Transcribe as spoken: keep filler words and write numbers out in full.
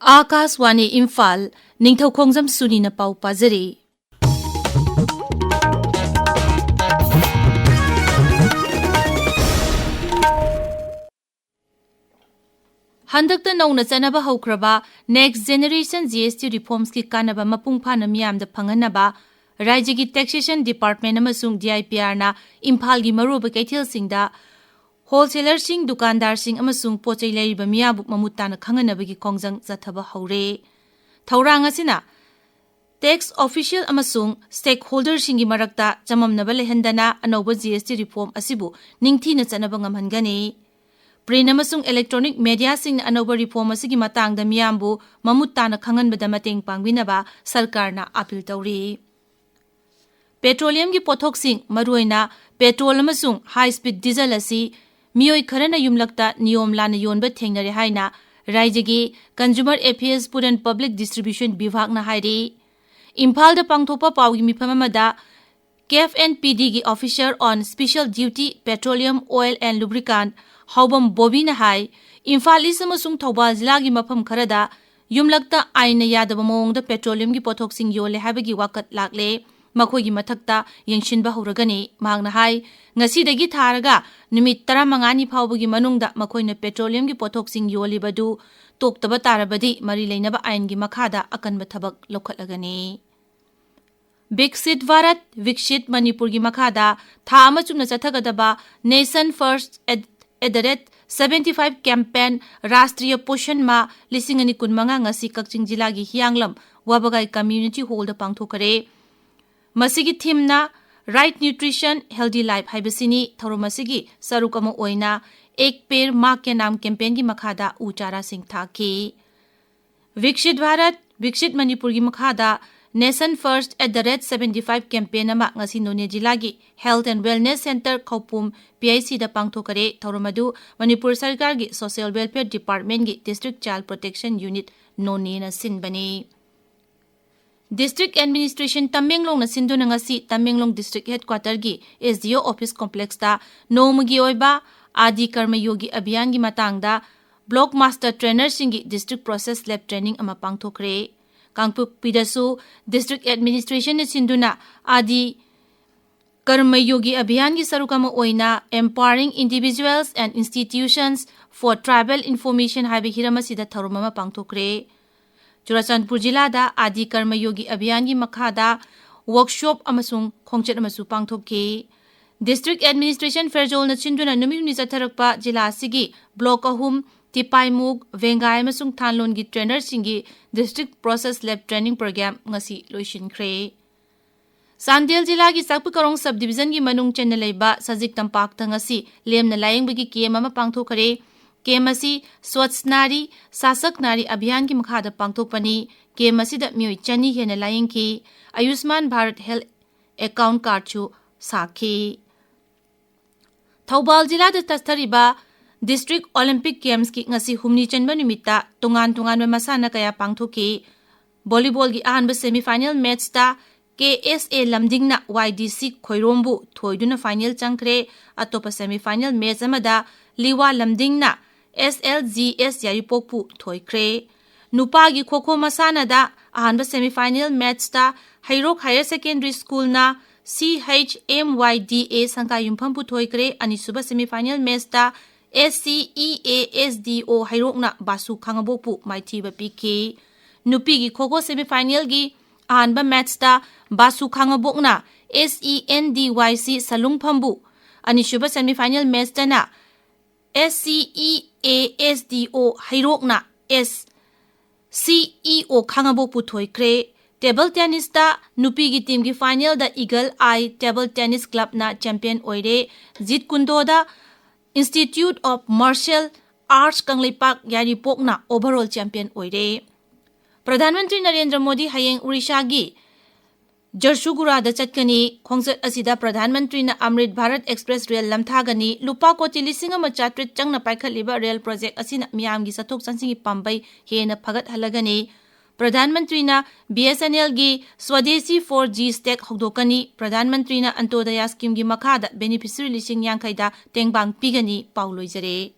ꯑꯥꯀꯥꯁꯋꯥꯅꯤ ꯏꯝꯐꯥꯜ, ꯅꯤꯡꯊꯧꯈꯣꯡꯖꯝ ꯁꯨꯅꯤꯅ ꯄꯥꯎ ꯄꯥꯖꯔꯤ꯫ ꯍꯟꯗꯛꯇ ꯅꯧꯅ ꯆꯠꯅꯕ ꯍꯧꯈ꯭ꯔꯕ Next Generation G S T Reformsꯀꯤ ꯀꯥꯟꯅꯕ ꯃꯄꯨꯡ ꯐꯥꯅ ꯃꯤꯌꯥꯝꯗ ꯐꯪꯍꯟꯅꯕ ꯔꯥꯏꯖ꯭ꯌꯒꯤ Taxation Department ꯑꯃꯁꯨꯡ D I P Rꯅ ꯏꯝꯐꯥꯜꯒꯤ ꯃꯔꯨꯑꯣꯏꯕ ꯀꯩꯊꯦꯜꯁꯤꯡꯗ wholesalerꯁꯤꯡ, ꯗꯨꯀꯥꯟꯗꯥꯔꯁꯤꯡ ꯑꯃꯁꯨꯡ ꯄꯣꯠꯆꯩ ꯂꯩꯔꯤꯕ ꯃꯤꯌꯥꯝꯕꯨ ꯃꯃꯨꯠ ꯇꯥꯅ ꯈꯪꯍꯟꯅꯕꯒꯤ ꯈꯣꯡꯖꯪ ꯆꯠꯊꯕ ꯍꯧꯔꯦ꯫ ꯊꯧꯔꯥꯡ ꯑꯁꯤꯅ tax official ꯑꯃꯁꯨꯡ stakeholderꯁꯤꯡꯒꯤ ꯃꯔꯛꯇ ꯆꯃꯝꯅꯕ ꯂꯩꯍꯟꯗꯅ ꯑꯅꯧꯕ G S T reform ꯑꯁꯤꯕꯨ ꯅꯤꯡꯊꯤꯅ ꯆꯠꯅꯕ ꯉꯝꯍꯟꯒꯅꯤ꯫ Print ꯑꯃꯁꯨꯡ electronic mediaꯁꯤꯡꯅ ꯑꯅꯧꯕ reform ꯑꯁꯤꯒꯤ ꯃꯇꯥꯡꯗ ꯃꯤꯌꯥꯝꯕꯨ ꯃꯃꯨꯠ ꯇꯥꯅ ꯈꯪꯍꯟꯕꯗ ꯃꯇꯦꯡ ꯄꯥꯡꯕꯤꯅꯕ ꯁꯔꯀꯥꯔꯅ appeal ꯇꯧꯔꯤ꯫ Petroleumꯒꯤ ꯄꯣꯠꯊꯣꯛꯁꯤꯡ, ꯃꯔꯨꯑꯣꯏꯅ petrol ꯑꯃꯁꯨꯡ high speed diesel ꯑꯁꯤ ꯃꯤꯑꯣꯏ ꯈꯔꯅ ꯌꯨꯝꯂꯛꯇ ꯅꯤꯌꯣꯝ ꯂꯥꯟꯅ ꯌꯣꯟꯕ ꯊꯦꯡꯅꯔꯦ ꯍꯥꯏꯅ ꯔꯥꯏꯖ꯭ꯌꯒꯤ Consumer Affairs, Food and Public Distribution ꯕꯤꯚꯥꯒꯅ ꯍꯥꯏꯔꯤ꯫ ꯏꯝꯐꯥꯜꯗ ꯄꯥꯡꯊꯣꯛꯄ ꯄꯥꯎꯒꯤ ꯃꯤꯐꯝ ꯑꯃꯗ CAFNPDꯒꯤ Officer on Special Duty Petroleum, Oil and Lubricant ꯍꯥꯎꯕꯝ ꯕꯣꯕꯤꯅ ꯍꯥꯏ, ꯏꯝꯐꯥꯜ ꯏꯁ ꯑꯃꯁꯨꯡ ꯊꯧꯕꯥꯜ ꯖꯤꯂꯥꯒꯤ ꯃꯐꯝ ꯈꯔꯗ ꯌꯨꯝꯂꯛꯇ ꯑꯥꯏꯟꯅ ꯌꯥꯗꯕ ꯃꯑꯣꯡꯗ petroleumꯒꯤ ꯄꯣꯠꯊꯣꯛꯁꯤꯡ ꯌꯣꯜꯂꯦ ꯍꯥꯏꯕꯒꯤ ꯋꯥꯀꯠ ꯂꯥꯛꯂꯦ꯫ ꯃꯈꯣꯏꯒꯤ ꯃꯊꯛꯇ ꯌꯦꯡꯁꯤꯟꯕ ꯍꯧꯔꯒꯅꯤ꯫ ꯃꯍꯥꯛꯅ ꯍꯥꯏ, ꯉꯁꯤꯗꯒꯤ ꯊꯥꯔꯒ ꯅꯨꯃꯤꯠ ꯇꯔꯥꯃꯉꯥꯅꯤ ꯐꯥꯎꯕꯒꯤ ꯃꯅꯨꯡꯗ ꯃꯈꯣꯏꯅ petroleumꯒꯤ ꯄꯣꯠꯊꯣꯛꯁꯤꯡ ꯌꯣꯜꯂꯤꯕꯗꯨ ꯇꯣꯛꯇꯕ ꯇꯥꯔꯕꯗꯤ ꯃꯔꯤ ꯂꯩꯅꯕ ꯑꯥꯏꯟꯒꯤ ꯃꯈꯥꯗ ꯑꯀꯟꯕ ꯊꯕꯛ ꯂꯧꯈꯠꯂꯒꯅꯤ꯫ Viksit Bharat, Viksit Manipurꯒꯤ ꯃꯈꯥꯗ ꯊꯥ ꯑꯃ ꯆꯨꯞꯅ ꯆꯠꯊꯒꯗꯕ Nation First at, at the rate seventy five campaign Rashtriya Poshan Maah ꯂꯤꯁꯤꯡ ꯑꯅꯤ ꯀꯨꯟꯃꯉꯥ ꯉꯁꯤ ꯀꯛꯆꯤꯡ ꯖꯤꯂꯥꯒꯤ ꯍꯤꯌꯥꯡꯂꯝ ꯋꯥꯕꯒꯥꯏ Community Hallꯗ ꯄꯥꯡꯊꯣꯛꯈ꯭ꯔꯦ꯫ ꯃꯁꯤꯒꯤ themeꯅ Right Nutrition, Healthy Life ꯍꯥꯏꯕꯁꯤꯅꯤ꯫ ꯊꯧꯔꯝ ꯑꯁꯤꯒꯤ ꯁꯔꯨꯛ ꯑꯃ ꯑꯣꯏꯅ Ek Ped Maa Ke Naam campaignꯒꯤ ꯃꯈꯥꯗ ꯎ ꯆꯥꯔꯥꯁꯤꯡ ꯊꯥꯈꯤ꯫ Viksit Bharat, Viksit Manipurꯒꯤ ꯃꯈꯥꯗ Nation First at the rate seventy five campaign ꯑꯃ ꯉꯁꯤ ꯅꯣꯅꯦ ꯖꯤꯂꯥꯒꯤ Health and Wellness Centre ꯈꯧꯄꯨꯝ P I Cꯗ ꯄꯥꯡꯊꯣꯛꯈꯔꯦ꯫ ꯊꯧꯔꯝ ꯑꯗꯨ ꯃꯅꯤꯄꯨꯔ ꯁꯔꯀꯥꯔꯒꯤ Social Welfare Departmentꯀꯤ District Child Protection Unit ꯅꯣꯅꯦꯅ ꯁꯤꯟꯕꯅꯤ꯫ District Administration ꯇꯃꯦꯡꯂꯣꯡꯅ ꯁꯤꯟꯗꯨꯅ ꯉꯁꯤ Tamenglong District Headquarterꯒꯤ S D O Office Complexꯇ ꯅꯣꯡꯃꯒꯤ ꯑꯣꯏꯕ ꯑꯥꯗꯤ ꯀꯔꯃ ꯌꯣꯒꯤ ꯑꯚꯤꯌꯥꯟꯒꯤ ꯃꯇꯥꯡꯗ Block Master Trainerꯁꯤꯡꯒꯤ District Process Lab Training ꯑꯃ ꯄꯥꯡꯊꯣꯛꯈ꯭ꯔꯦ꯫ ꯀꯥꯡꯄꯣꯛꯄꯤꯗꯁꯨ District Administrationꯅ ꯁꯤꯟꯗꯨꯅ ꯑꯥꯗꯤ ꯀꯔꯃꯌꯣꯒꯤ ꯑꯚꯤꯌꯥꯟꯒꯤ ꯁꯔꯨꯛ ꯑꯃ ꯑꯣꯏꯅ Empowering Individuals and Institutions for Tribal Information ꯍꯥꯏꯕ ꯍꯤꯔꯝ ꯑꯁꯤꯗ ꯊꯧꯔꯝ ꯑꯃ ꯄꯥꯡꯊꯣꯛꯈ꯭ꯔꯦ꯫ ꯆꯨꯔꯥꯆꯥꯟꯄꯨꯔ ꯖꯤꯂꯥꯗ ꯑꯥꯗꯤ ꯀꯔꯃꯌꯣꯒꯤ ꯑꯚꯤꯌꯥꯟꯒꯤ ꯃꯈꯥꯗ workshop ꯑꯃꯁꯨꯡ ꯈꯣꯡꯆꯠ ꯑꯃꯁꯨ ꯄꯥꯡꯊꯣꯛꯈꯤ꯫ District Administration ꯐꯦꯔꯖꯣꯜꯅ ꯁꯤꯟꯗꯨꯅ ꯅꯨꯃꯤꯠ ꯍꯨꯝꯅꯤ ꯆꯠꯊꯔꯛꯄ ꯖꯤꯂꯥ ꯑꯁꯤꯒꯤ block ꯑꯍꯨꯝ, ꯇꯤꯄꯥꯏꯃꯨꯛ, ꯚꯦꯡꯒꯥꯏ ꯑꯃꯁꯨꯡ ꯊꯥꯟꯂꯣꯟꯒꯤ trainerꯁꯤꯡꯒꯤ District Process Lab Training Program ꯉꯁꯤ ꯂꯣꯏꯁꯤꯟꯈ꯭ꯔꯦ꯫ ꯆꯥꯟꯗꯦꯜ ꯖꯤꯂꯥꯒꯤ ꯆꯥꯛꯄꯤꯀꯔꯣꯡ sub divisionꯒꯤ ꯃꯅꯨꯡ ꯆꯟꯅ ꯂꯩꯕ ꯁꯖꯤꯛ ꯇꯝꯄꯥꯛꯇ ꯉꯁꯤ ꯂꯦꯝꯅ ꯂꯥꯌꯦꯡꯕꯒꯤ camp ꯑꯃ ꯄꯥꯡꯊꯣꯛꯈ꯭ꯔꯦ꯫ Camp ꯑꯁꯤ ꯁ꯭ꯋꯥꯁ ꯅꯥꯔꯤ, ꯁꯥꯁꯛ ꯅꯥꯔꯤ ꯑꯚꯤꯌꯥꯟꯒꯤ ꯃꯈꯥꯗ ꯄꯥꯡꯊꯣꯛꯄꯅꯤ꯫ Camp ꯑꯁꯤꯗ ꯃꯤꯑꯣꯏ ꯆꯅꯤ ꯍꯦꯟꯅ ꯂꯥꯌꯦꯡꯈꯤ꯫ ꯑꯌꯨꯁꯃꯥꯟ ꯚꯥꯔꯠ Health Account Cardꯁꯨ ꯁꯥꯈꯤ꯫ ꯊꯧꯕꯥꯜ ꯖꯤꯂꯥꯗ ꯆꯠꯊꯔꯤꯕ District Olympic Gamesꯀꯤ ꯉꯁꯤ ꯍꯨꯝꯅꯤ ꯆꯟꯕ ꯅꯨꯃꯤꯠꯇ ꯇꯣꯉꯥꯟ ꯇꯣꯉꯥꯟꯕ ꯃꯁꯥꯟꯅ ꯀꯌꯥ ꯄꯥꯡꯊꯣꯛꯈꯤ꯫ Volleyballꯒꯤ ꯑꯍꯥꯟꯕ semifinal matchꯇ K S A ꯂꯝꯗꯤꯡꯅ Y D C ꯈꯣꯏꯔꯣꯝꯕꯨ ꯊꯣꯏꯗꯨꯅ final ꯆꯪꯈ꯭ꯔꯦ꯫ ꯑꯇꯣꯞꯄ semifinal match ꯑꯃꯗ ꯂꯤꯋꯥ ꯂꯝꯗꯤꯡꯅ S L G S ꯌꯥꯏꯔꯤꯄꯣꯛꯄꯨ ꯊꯣꯏꯈ꯭ꯔꯦ꯫ ꯅꯨꯄꯥꯒꯤ ꯈꯣꯈꯣ ꯃꯁꯥꯟꯅꯗ ꯑꯍꯥꯟꯕ semifinal matchꯇ Heirok Higher Secondary Schoolꯅ C H M Y D A ꯁꯪꯀꯥꯌꯨꯝꯐꯝꯕꯨ ꯊꯣꯏꯈ꯭ꯔꯦ꯫ ꯑꯅꯤꯁꯨꯕ semifinal matchꯇ S C E A S D O ꯍꯩꯔꯣꯛꯅ ꯕꯥꯁꯨ ꯈꯥꯉꯕꯣꯛꯄꯨ ꯃꯥꯏꯊꯤꯕ ꯄꯤꯈꯤ꯫ ꯅꯨꯄꯤꯒꯤ ꯈꯣꯈꯣ semifinalꯒꯤ ꯑꯍꯥꯟꯕ matchꯇ ꯕꯥꯁꯨ ꯈꯥꯉꯕꯣꯛꯅ S E N D Y C ꯁꯂꯨꯡꯐꯝꯕꯨ, ꯑꯅꯤꯁꯨꯕ semifinal matchꯇꯅ S C E A S D O ꯍꯩꯔꯣꯛꯅ S C E O ꯈꯥꯉꯕꯣꯛꯄꯨ ꯊꯣꯏꯈ꯭ꯔꯦ꯫ Table tennisꯇ ꯅꯨꯄꯤꯒꯤ teamꯒꯤ finalꯗ Eagle Eye Table Tennis Clubꯅ champion ꯑꯣꯏꯔꯦ꯫ ꯖꯤꯠ ꯀꯨꯟꯗꯣꯗ Institute of Martial Arts Kangleipak ꯌꯥꯏꯔꯤꯄꯣꯛꯅ overall champion ꯑꯣꯏꯔꯦ꯫ ꯄ꯭ꯔꯙꯥꯟ ꯃꯟꯇ꯭ꯔꯤ ꯅꯔꯦꯟꯗ꯭ꯔ ꯃꯣꯗꯤ ꯍꯌꯦꯡ ꯎꯔꯤꯁꯥꯒꯤ ꯖꯔꯁꯨꯒꯨꯔꯥꯗ ꯆꯠꯀꯅꯤ꯫ ꯈꯣꯡꯆꯠ ꯑꯁꯤꯗ ꯄ꯭ꯔꯙꯥꯟ ꯃꯟꯇ꯭ꯔꯤꯅ ꯑꯃ꯭ꯔꯤꯠ ꯚꯥꯔꯠ Express rail ꯅꯝꯊꯥꯒꯅꯤ꯫ ꯂꯨꯄꯥ ꯀꯣꯇꯤ ꯂꯤꯁꯤꯡ ꯑꯃ ꯆꯥꯇ꯭ꯔꯦꯠ ꯆꯪꯅ ꯄꯥꯏꯈꯠꯂꯤꯕ rail project ꯑꯁꯤꯅ ꯃꯤꯌꯥꯝꯒꯤ ꯆꯠꯊꯣꯛ ꯆꯠꯁꯤꯟꯒꯤ ꯄꯥꯝꯕꯩ ꯍꯦꯟꯅ ꯐꯒꯠꯍꯜꯂꯒꯅꯤ꯫ ꯄ꯭ꯔꯙꯥꯟ ꯃꯟꯇ꯭ꯔꯤꯅ B S N Lꯒꯤ Swadeshi four G stack ꯍꯧꯗꯣꯛꯀꯅꯤ꯫ ꯄ꯭ꯔꯙꯥꯟ ꯃꯟꯇ꯭ꯔꯤꯅ ꯑꯟꯇꯣꯗꯌꯥ schemeꯒꯤ ꯃꯈꯥꯗ beneficiary ꯂꯤꯁꯤꯡ ꯌꯥꯡꯈꯩꯗ ꯇꯦꯡꯕꯥꯡ ꯄꯤꯒꯅꯤ꯫ ꯄꯥꯎ ꯂꯣꯏꯖꯔꯦ꯫